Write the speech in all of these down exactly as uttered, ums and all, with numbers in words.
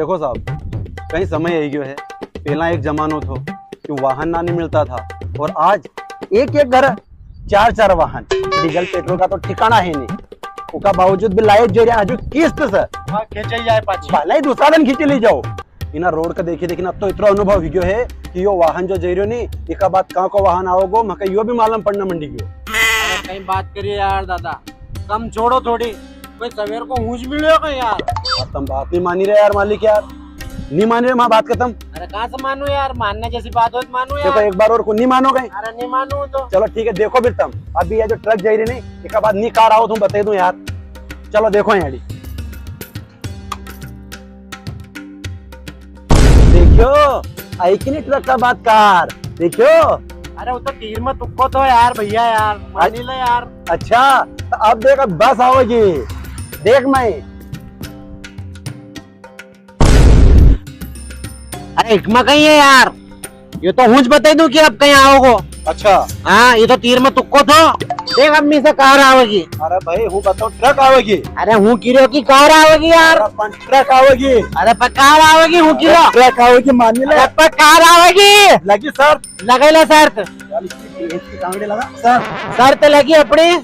देखो साहब, कई समय आई गयो है, पहला एक जमानो थो कि वाहन ना नी मिलता था, और आज एक एक घर चार चार वाहन, डीजल पेट्रोल का तो ठिकाना है नी, उका बावजूद भी लाइट जई रिया हजू किस्त से। हाँ, खींचे जाए पाछी। भले ही दूसरा दिन खींची ली जाओ। इना रोड का देखी देखी ना तो इतरो अनुभव हुई गयो है कि यो वाहन जो जई रियो नी, इका बाद कां को वाहन आवगो, मके यो भी मालूम पड़ना मंडी गयो। अरे कई बात करिए यार दादा, कम छोड़ो थोड़ी, कोई सवेर को हूँ ज मिल्यो का यार? अब तम बात नी मानी रे यार मालिक यार, नी मानी रे, माँ बात खत्म। अरे कां से मानू यार, मानने जैसी बात हो तो मानू यार। देखो एक बार और को नी मानो कई। अरे नी मानू तो। चलो ठीक है, देखो फिर तम अभी ये जो ट्रक जई री नी, इका बाद नी कार आओ तो बताई दूं यार। चलो देखो याड़ी। देखियो, आई कि नी ट्रक का बाद कार, देखियो। अरे वो तो तीर में तुक्को थो यार भैया यार, मानी ले यार। अच्छा, तो अब देख, अब बस आवेगी, देख मैं। अरे इकमा कई है यार, ये तो हूँ ज बताई दूं कि अब कई आवगो। अच्छा। हाँ, ये तो तीर में तुक्को थो। देख, अब मी से कार आवेगी। अरे भाई, हूँ बताऊं, ट्रक आवेगी। अरे हूँ किरो की कार आवेगी यार। अरे पण ट्रक आवेगी। अरे पर कार आवेगी, हूँ किरो। ट्रक आवेगी, मानी ले। अरे पर कार आवेगी। लगी शर्त। लगाई ले शर्त। यार, इसकी, इसकी कांगड़ी लगा। शर्त। शर्त लगी अपनी।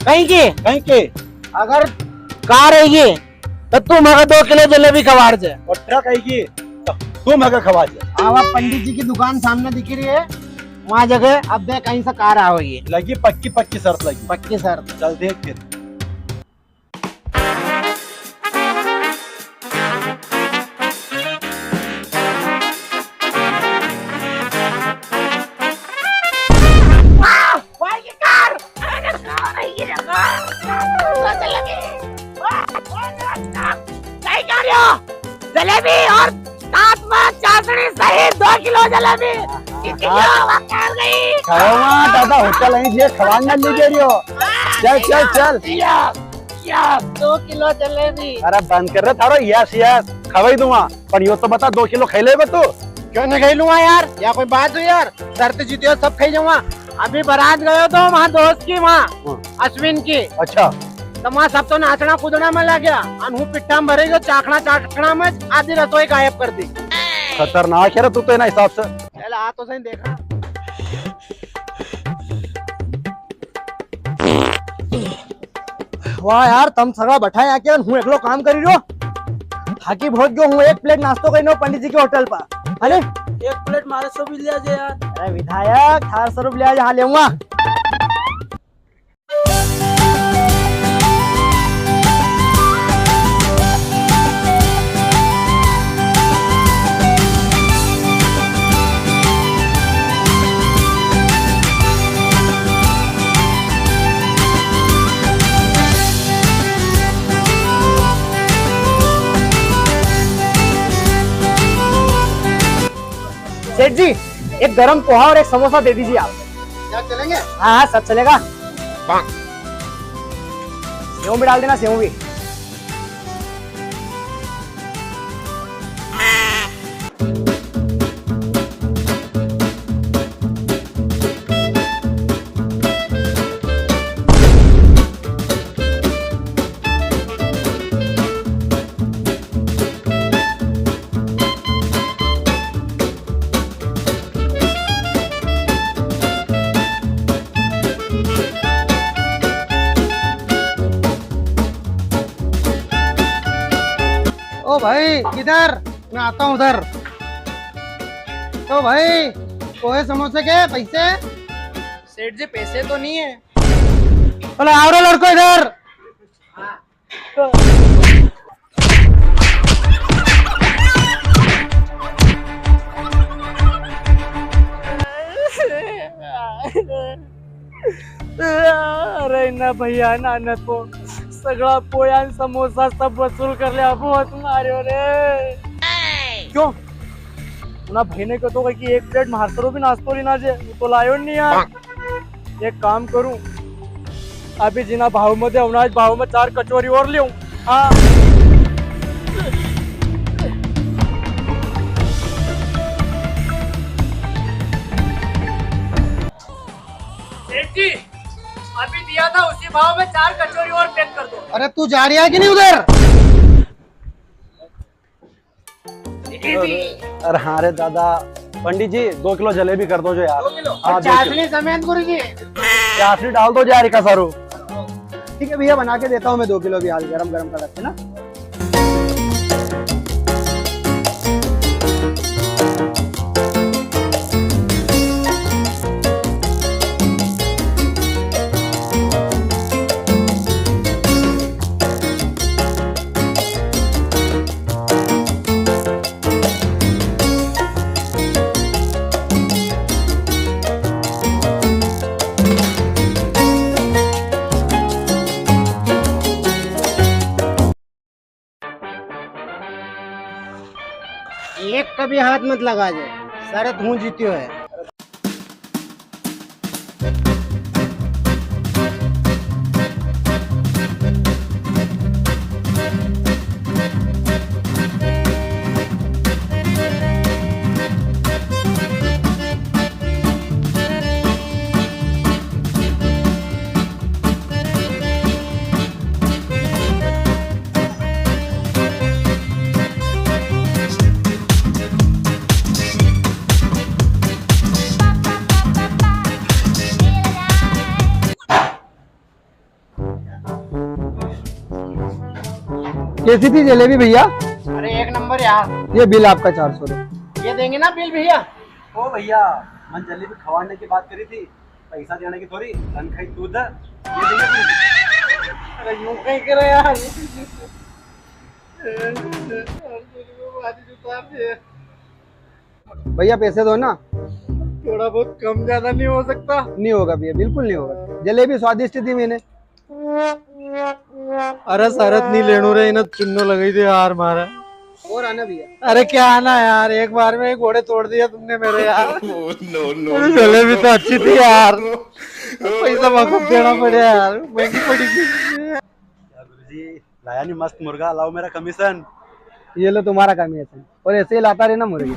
कई की? कई की? अगर कार आएगी, तो तू मके दो किलो जलेबी खवाड़ जे। और ट्रक आएगी, तो तू मके खवाड़ जे। आवा पंडित जी की दुकान सामने दिखी री है, वां जगह अब देख कई से कार आवेगी। लगी पक्की, पक्की शर्त लगी। पक्की शर्त। चल देख फिर। वाह, वाह, ये कार! अरे, कार है, ये car! Car, car, car, jalebi! वाह, वाह, जलेबी! कई कर रहे हो? जलेबी और साथ में चाशनी सहित दो किलो जलेबी! कितनी हाँ। किलो वहाँ कार गई? खाओ वहाँ, दादा, होटल है, ये खवान में ले जा रही हो। हाँ, चल, चल, चल। किलो, किलो, दो किलो जलेबी। अरे बंद कर रे थारो, यस, यस, खवाई दूंगा। पण यो तो बता, दो किलो खाई लेगा तू? क्यों नी खाई लूंगा यार, या कोई बात हुई यार? शर्त जीतियो, सब खाई जाऊंगा। अभी बारात गयो तो वहाँ दोस्त की, वहाँ हाँ। अश्विन की। अच्छा। तो वहाँ सब तो नाचना कूदना में लग गया, अन हूँ पिट्ठा में भरे गयो, चाखना चाखना में आधी रसोई गायब कर दी। खतरनाक है रे तू तो, इना हिसाब से। चल आ तो सही देखा। वाह यार, तम सगळा बैठा है आके, हूँ एकलो काम करी रह्यो। थाकी बहुत गयो हूँ, एक प्लेट नाश्तो करी नो पंडित जी के होटल पर। अरे एक प्लेट मारे सो भी लिया जे यार। अरे विधायक, थार सो रुपया लिया जे, हाँ लेऊंगा। सेठ जी, एक गरम पोहा और एक समोसा दे दीजिए आप। क्या चलेंगे? हाँ, हाँ, सब चलेगा। सेव भी डाल देना, सेव भी। ओ भाई, किधर? मैं आता हूँ उधर। तो भाई, पोहे समोसे के पैसे? सेठ जी, पैसे तो नहीं है। अरे आओ रे लड़को इधर। अरे इना भैया ना, ना तो सगळा पोया न समोसा सब वसूल कर लिया, बहुत मार्यो रे। क्यों? उना भाई ने कहो तो कि एक प्लेट म्हार सरू भी नाश्तो लेना जे, वो तो लायो नी यार। एक काम करूं, अभी जिना भाव में दे, उना भाव में चार कचौरी और लेऊं। हाँ। सेठ जी, अभी दिया था उसी भाव में चार कचौरी और पैक कर दो। अरे तू जा रिया है कि नहीं उधर? अरे हाँ रे दादा, पंडित जी, दो किलो जलेबी कर दो जो यार। दो किलो? हाँ, और दो किलो। चाशनी समेत गुरु जी। चाशनी डाल दो जो यार, इका सारू। ठीक है भैया, बना के देता हूँ मैं दो किलो भी, आज गरम गरम कड़क है ना। एक का भी हाथ मत लगाजे, शरत हूँ जीत्यो है। कैसी थी जलेबी भैया? अरे एक नंबर यार। ये बिल आपका चार सौ रुपये। ये देंगे ना बिल भैया? ओ भैया, मन जलेबी खवाने की बात करी थी, पैसा देने की थोड़ी, तनखाही तू दे, ये देंगे तुम। अरे यूं कहीं करे यार। भैया पैसे दो ना। थोड़ा बहुत कम ज्यादा नहीं हो सकता? नहीं होगा भैया, बिल्कुल नहीं होगा। जलेबी स्वादिष्ट थी मैंने। अरे शरत नहीं लेणू रे, इन्हें चुन्नो लगाई दे यार मारा। और आना भैया। अरे क्या आना यार, एक बार में ही गोड़े तोड़ दिया तुमने मेरे यार। No, no, अरे no, जलेबी no। तो अच्छी थी यार, पैसा वापस देना पड़ा यार, महंगी पड़ी थी। क्या गुरुजी, लाया नहीं मस्त मुर्गा, लाओ मेरा कमीशन। ये लो तुम्हारा कमीशन, और ऐसे ही लाता रहना मुर्गे।